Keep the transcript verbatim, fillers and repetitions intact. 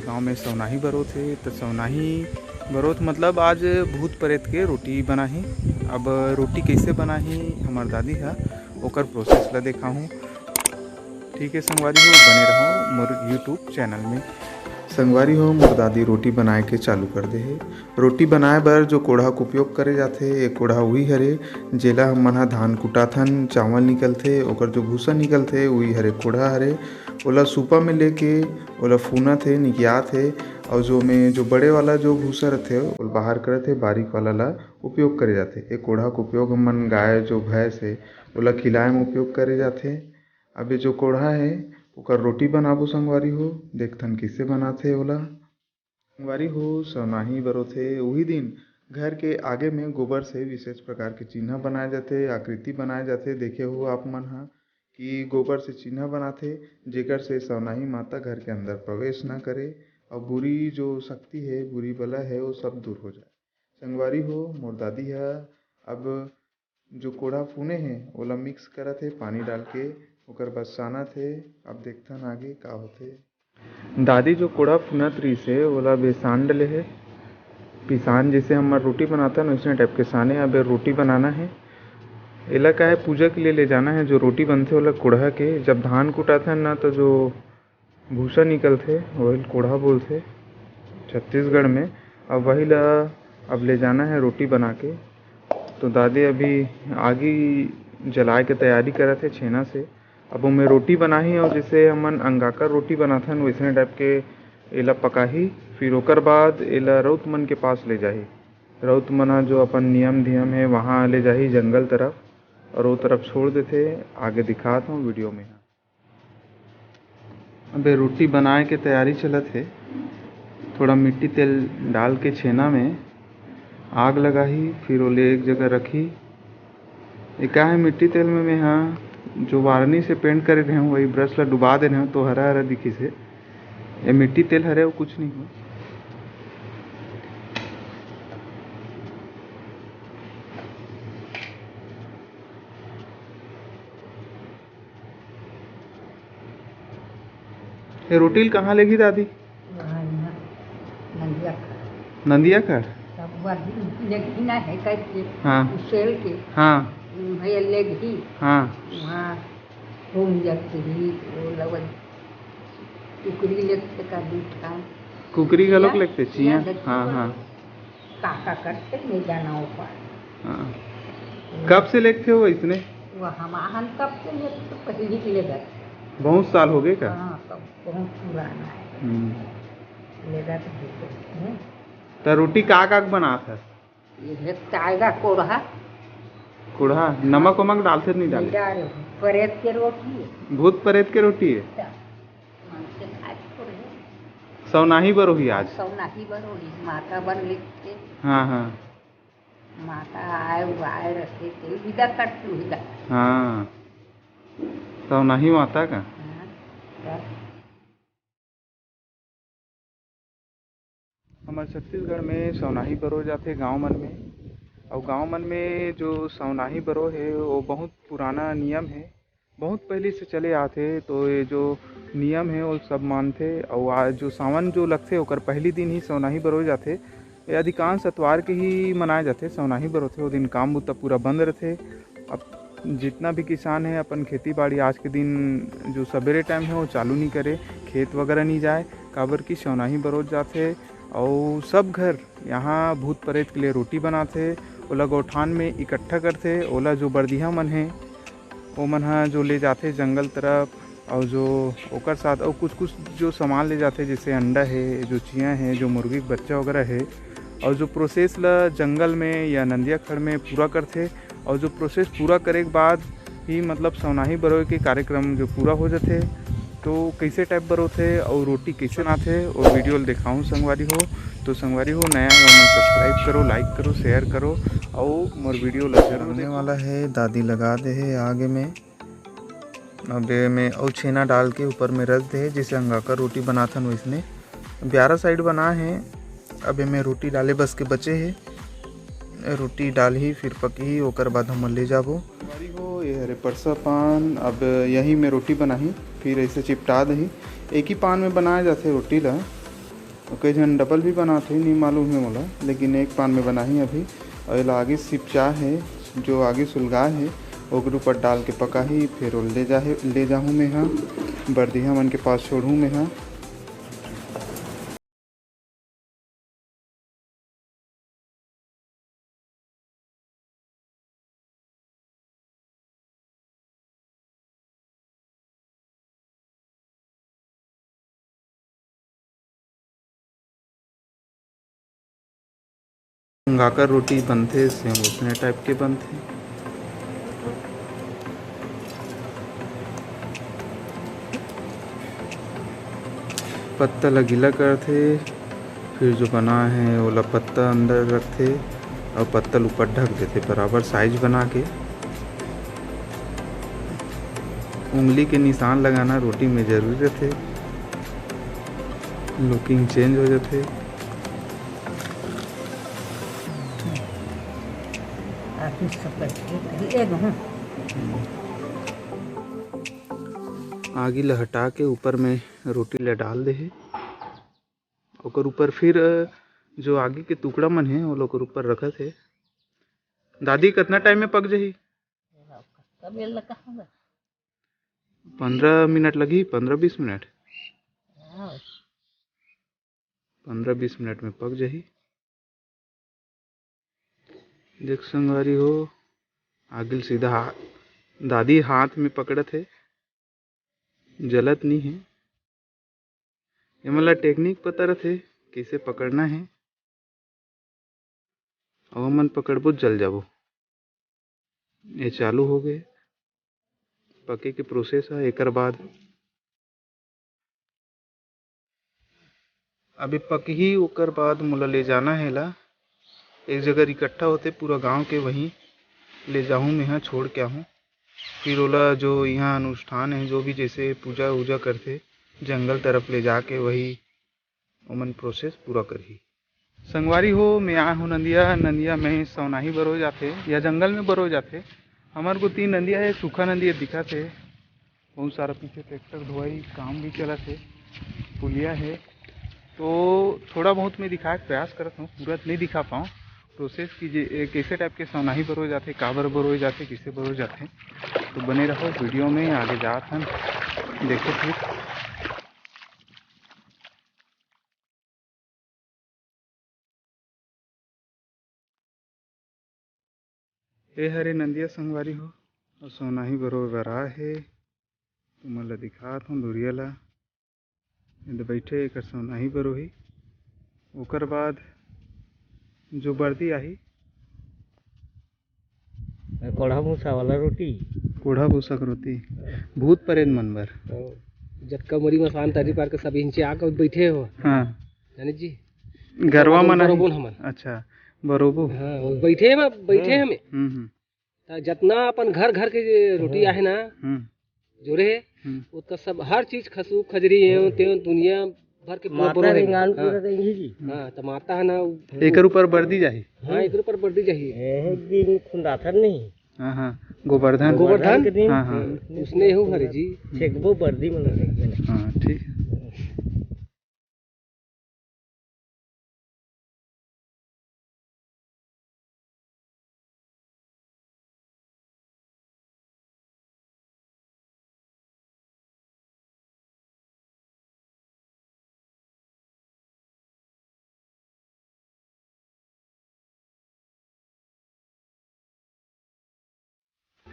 गांव में सवनाही बरोथे, त सवनाही बरोथ मतलब आज भूत प्रेत के रोटी बनाही। अब रोटी कइसे बनाही हमर दादी ह, ओकर प्रोसेस ला देखाहूँ। ठीक है संगवारी हो, बने रहो मोर YouTube चैनल में। संगवारी हो, मोर दादी रोटी बनाए के चालू कर दे हे। रोटी बनाए बर जो कोढ़ा के उपयोग करे जाथे, ए कोढ़ा उही हरे, जेला हमन ह धान कुटाथन, चावल निकलथे, ओकर जो भूसा निकलथे, उही हरे कोढ़ा हरे। ओला सूपा में लेके ओला फूनत हे, निकियात हे, अउ जो में जो बड़े वाला जो भूसा रथे, ओला बाहर करत हे, बारीक वाला ला उपयोग करे जाथे। ए कोढ़ा के उपयोग हमन गाय जो भैंस हे, ओला खिलाए में उपयोग करे जाथे। अब ये जो कोढ़ा हे, ओकर रोटी बनाबो संगवारी हो, देखथन कइसे बनाथे ओला। संगवारी हो, सवनाही बरोथे, उही दिन घर के आगे में गोबर से विशेष प्रकार के चिन्हा बनाए जाथे, आकृति बनाए जाथे। देखे हो आप मन ह कि गोबर से चिन्हा बनाथे, जेकर से सवनाही माता घर के अंदर प्रवेश ना करे, और बुरी जो शक्ति है, बुरी बला है, वो सब दूर हो जाए। संगवारी हो, मोर दादी ह अब जो कोढ़ा फूने हे, ओला मिक्स करत हे पानी डाल के, ओकर बाद सानत हे। अब देखथन आगे का होथे। दादी जो कोढ़ा फूनत रहिस हे, ओला अभी सान डले हे। पिसान जैसे हमर रोटी बनाथन, वैसने टाइप के साने। अब रोटी बनाना हे, एला का हे, पूजा के लिए ले जाना हे। जो रोटी बनथे, ओला कोढ़ा के, जब धान कुटाथन ना, तो जो भूसा निकलथे, ओही ल कोढ़ा बोलथे छत्तीसगढ़ में। अब वही ला अब ले जाना है रोटी बना के। तो दादी अभी आगी जलाए के तैयारी करत हे छेना से। अब ओमे रोटी बनाही, और जैसे हमन अंगाकर रोटी बनाथन, वैसने टाइप के एला पकाही। फिर ओकर बाद एला रउत मन के पास ले जाही। रउत मन ह जो अपन नियम धियम हे, वहाँ ले जाही जंगल तरफ, और वो तरफ छोड़ देथे। आगे दिखात हूँ वीडियो में। अबे रोटी बनाए के तैयारी चलत हे। थोड़ा मिट्टी तेल डाल के छेना में आग लगाही, फिर ओले एक जगह रखी। ए का हे, मिट्टी तेल में मैं हा जो वार्निश से पेंट करे रहे हूँ, वही ब्रश ला डुबा दे रहे हूँ, तो हरा हरा दिखिस हे। ये मिट्टी तेल हरे, वो कुछ नहीं हो। ये रोटी ल कहाँ लेगी दादी? वहाँ यहाँ नंदिया खड़। नंदिया खड़? तब वह लेगी ना है करके हाँ। उसेल के हाँ। भैया लेगी। हाँ। वहाँ घूम जाती ही, वो लगन कुकरी लेते का दूठा। कुकरी घलोक चिया, लेते, चिया चिया। लेते हाँ, हाँ। का का करते नहीं जाना ऊपर। हाँ। कब से लेते हो इसने? वो हम आहन कब से लेते तो पहले के ले गए। बहुत साल हो गए का? हाँ, तब बहुत पुराना है। हम्म। ले गए तो देते हैं। तो रोटी का का बनात है? ये है ताजा कोढ़ा। कोढ़ा, नमक वमक डालते नहीं नहीं डाले? डाले। प्रेत के रोटी है। भूत प्रेत के रोटी है? तो मन से खाए थोड़े। सवनाही बरोही आज? सवनाही बरोही, माता बन लिखते। हाँ, हाँ। माता आए, वो आए रखे, ते विदा कर तू विदा। हाँ। सवनाही माता का? हाँ, तब। हमर छत्तीसगढ़ में सवनाही बरो जाथे गांव मन में, अउ गांव मन में जो सवनाही बरो हे, वो बहुत पुराना नियम हे। बहुत पहले से चले आथे, तो ये जो नियम हे, वो सब मानथे। अउ आज जो सावन जो लगथे, ओकर पहली दिन ही सवनाही बरो जाथे। ये अधिकांश अतवार के ही मनाए जाथे। सवनाही बरोथे, वो दिन काम बुता पूरा बंद रहथे। अब जितना भी किसान है, अपन खेती बाड़ी आज के दिन जो सवेरे टाइम है, वो चालू नहीं करे, खेत वगैरह नहीं जाए, काबर कि सवनाही बरोज जाथे। अउ सब घर यहाँ भूत प्रेत के लिए रोटी बनाथे, ओला गौठान में इकट्ठा करथे, ओला जो बरदिहा मन है, ओमन ह जो ले जाथे जंगल तरफ, अउ जो ओकर साथ अउ कुछ कुछ जो सामान ले जाथे, जैसे अंडा है, जो चिया है, जो मुर्गी के बच्चा वगैरह है, अउ जो प्रोसेस ला जंगल में या नंदिया खड़ में पूरा करथे, अउ जो प्रोसेस पूरा करे के बाद ही मतलब सवनाही बरोए के कार्यक्रम जो पूरा हो जाथे। तो कैसे टाइप बरोथे अउ रोटी कैसे बनाथे, वो वीडियो ल देखाऊँ संगवारी हो। तो संगवारी हो, नया हो मन सब्सक्राइब करो, लाइक करो, शेयर करो, अउ मोर वीडियो ल जरूर होने देखो। वाला है, दादी लगा दे है आगे में। अब ये में अउ छेना डाल के ऊपर में रख दे हे, जैसे अंगाकर रोटी बनाथन वैसने। ब्यारा साइड बना है। अब ये में रोटी डाले बस के बचे है, रोटी डालही फिर पकही, ओकर बाद हम ले जाबो। संगवारी हो, ये हरे परसा पान। अब यही में रोटी बनाही, फिर ऐसे चिपटा दही। एक ही पान में बनाया जाथे रोटी ला। कई झन डबल भी बनात हे, नहीं मालूम हे मोला, लेकिन एक पान में बनाही अभी। और एला आगी सिपचा हे, जो आगी सुलगा हे, ओकर ऊपर डाल के पकाही, फिर ओला ले जाहे, ले जाहूँ मैं हा, बरदिहा मन के पास छोड़हूँ मैं हा। अंगाकर रोटी बनथे, same उसने type के बनथे। पत्ता ल गीला करथे, फिर जो बना है ओला पत्ता अंदर रखथे और पत्ता ल ऊपर ढक देथे बराबर size बना के। उंगली के निशान लगाना रोटी में जरूरी रथे, looking change हो जाथे। आगी ल हटा के ऊपर में रोटी ल डाल दे हे। ओकर ऊपर फिर, अ, जो आगी के टुकड़ा मन हे, ओला ओकर ऊपर रखत हे। दादी, कितना time में पक जाही? पंद्रह मिनट लगही, पंद्रह बीस मिनट। पंद्रह बीस मिनट में पक जाही। देख संगवारी हो, आगी ल सीधा हा-, दादी हाथ में पकड़त हे, जलत नहीं हे। एमन ला technique पता रथे, कइसे पकड़ना हे। अउ हमन पकड़बो, जल जाबो। ये चालू हो गए पके के process है। एकर बाद अभी पकही, ओकर बाद मोला ले जाना है ला। एक जगह इकट्ठा होते पूरा गांव के, वहीं ले जाहूँ मैं, यहाँ छोड़ के आहूँ। फिर ओला जो यहाँ अनुष्ठान है, जो भी जैसे पूजा वूजा करथे, जंगल तरफ ले जाके वही ओमन process पूरा करही। संगवारी हो, मैं आए हूँ नंदिया। नंदिया में सौनाही बरोय जाथे या जंगल में बरोय जाथे। हमर कोती नंदिया है, सूखा नंदिया दिखत हे। बहुत सारा पीछे tractor धोवाई काम भी चलत हे, पुलिया हे। तो थोड़ा बहुत मैं दिखाए के प्रयास करत हूँ, पूरा नहीं दिखा पाऊँ। Process की जे, ए, कैसे type के सौनाही बरोय जाथे, काबर बरोय जाथे, किसे बरोय जाथे, तो बने रहो video में। आगे जात हन, देखो फिर। ए हरे नंदिया संगवारी हो, अउ सौनाही बरोय बर आए हे। तुमन ला दिखात हूँ दुरिया ला। एदे बइठे, एकर सौनाही बरोही। ओकर बाद जो बरदी आही, कोढ़ा भूसा वाला रोटी। कोढ़ा भूसा के रोटी, भूत परेत मन बर। हाँ। जतका मरी मसान तरी पार के सब इहिंचे आके बइठे हो। हाँ। जाने जी। गरवा मन बरोबो आही। हमन। अच्छा, बरोबो। हाँ, वो बइठे में, बइठे हम्म। हमें। हम्म, हम्म। त जतना अपन घर घर के जे रोटी हम्म। आहे ना, हम्म। जोरे हे, हम्म। ओतका सब हर चीज खसू, खजरी, एव, तेव, दुनिया भर के पूरा माता बरोय हे। रिंगान हाँ। पूरा रेंगी जी। हाँ, त माता है ना, उ एकर ऊपर बरदी जाही। हाँ, एकर ऊपर बरदी जाही। एक दिन खुंदाथन नहीं। हाँ, हाँ, गोबरधन। गोबरधन के दिन। हाँ, हाँ। उसने हो हरे जी। फेंकबो बरदी मन। हाँ, ठीक है।